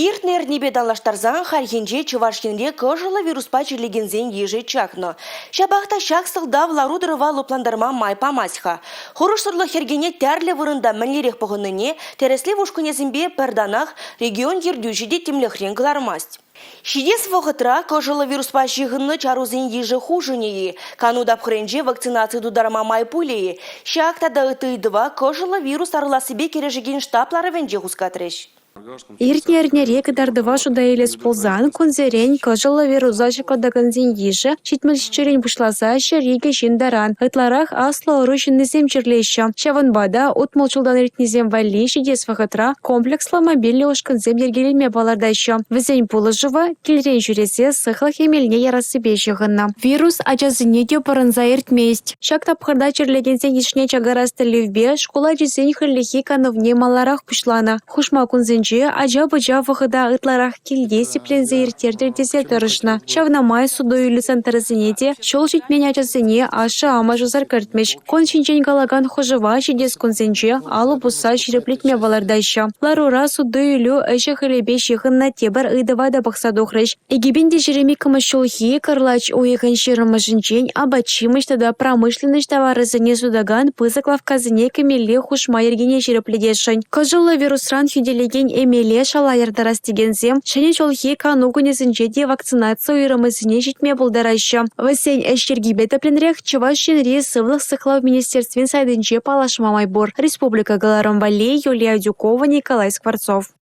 Иртнӗ эрнепе танлаштарсан хальхинче Чӑваш Енре кӑшӑллӑ вируспа чирлекенсен йышӗ чакнӑ. Ҫапах та ҫак сӑлтав лару-тӑрӑва лӑплантарма май памасть-ха. Хӑрушсӑрлӑх йӗркине тӗрлӗ вырӑнта мӗнлерех пӑхӑннине тӗрӗслев ушкӑнӗсемпе пӗр танах регион ертӳҫи те тимлӗхрен кӑлармасть. Ҫитес вӑхӑтра кӑшӑллӑ вируспа ҫыхӑннӑ чарусен йышӗ хушӑнӗ-и, кану тапхӑрӗнче вакцинаци тутарма май пулӗ-и? Ҫак тата ытти ыйтӑва кӑшӑллӑ вирус сарӑлассипе кӗрешекен штаб ларӑвӗнче хускатрӗҫ. Иртнӗ эрнери кӑтартӑва шута илес пулсан, кунсерен кӑшӑллӑ вируса ҫаклатакансен йышӗ 77-рен пуҫласа 102 ҫын таран. Ытларах аслӑ ӑру ҫыннисем чирлеҫҫӗ. Ҫавӑнпа та 60 ҫултан иртнисем валли ҫитес вӑхӑтра комплекслӑ мобильлӗ ушкӑнсем йӗркелеме палӑртаҫҫӗ. Вӗсен пулӑшӑвӗ килрен ҫӳресе сыхлӑх эмелне ярассипе ҫыхӑннӑ. Вирус ачасене те пӑрӑнса иртмест. Ҫак тапхӑрта чирлекенсен йышне чакарас тӗллевпе шкул ачисен хӗллехи канӑвне маларах пуҫланӑ. Хушма кунсенче ача-пӑча вӑхӑта ытларах килте сипленсе ирттертӗр тесе тӑрӑшнӑ. Ҫавна май суту-илӳ центрӗсене те ҫул ҫитмен ачасене ашшӗ-амӑшӗсӗр кӗртмӗҫ. Кун ҫинчен калакан хушӑва ҫитес кунсенче алӑ пусса ҫирӗплетме палӑртаҫҫӗ. Ларура суту-илӳ ӗҫӗ-хӗлӗпе ҫыхӑннӑ тепӗр ыйтӑва та пӑхса тухрӗҫ. 2022 ҫулхи кӑрлач уйӑхӗн 20-мӗшӗнчен апат-ҫимӗҫ тата промышленноҫ таварӗсене сутакан пысӑк лавккасене кӗмелли хушма йӗркене ҫирӗплетесшӗн. Кӑшӑллӑ вирусран хӳтӗлекен эмеле шала яртарас текенсем Ҫӗнӗ ҫулхи кану кунӗсенче те вакцинаци уйрӑмӗсене ҫитме пултараҫҫӗ. Вӗсен ӗҫ йӗркипе тӗплӗнрех Чӑваш Енри Сывлӑх сыхлав министерствин сайтӗнче паллашма май пур. Республика кӑларӑм валли Юлия Адюкова, Николай Скворцов.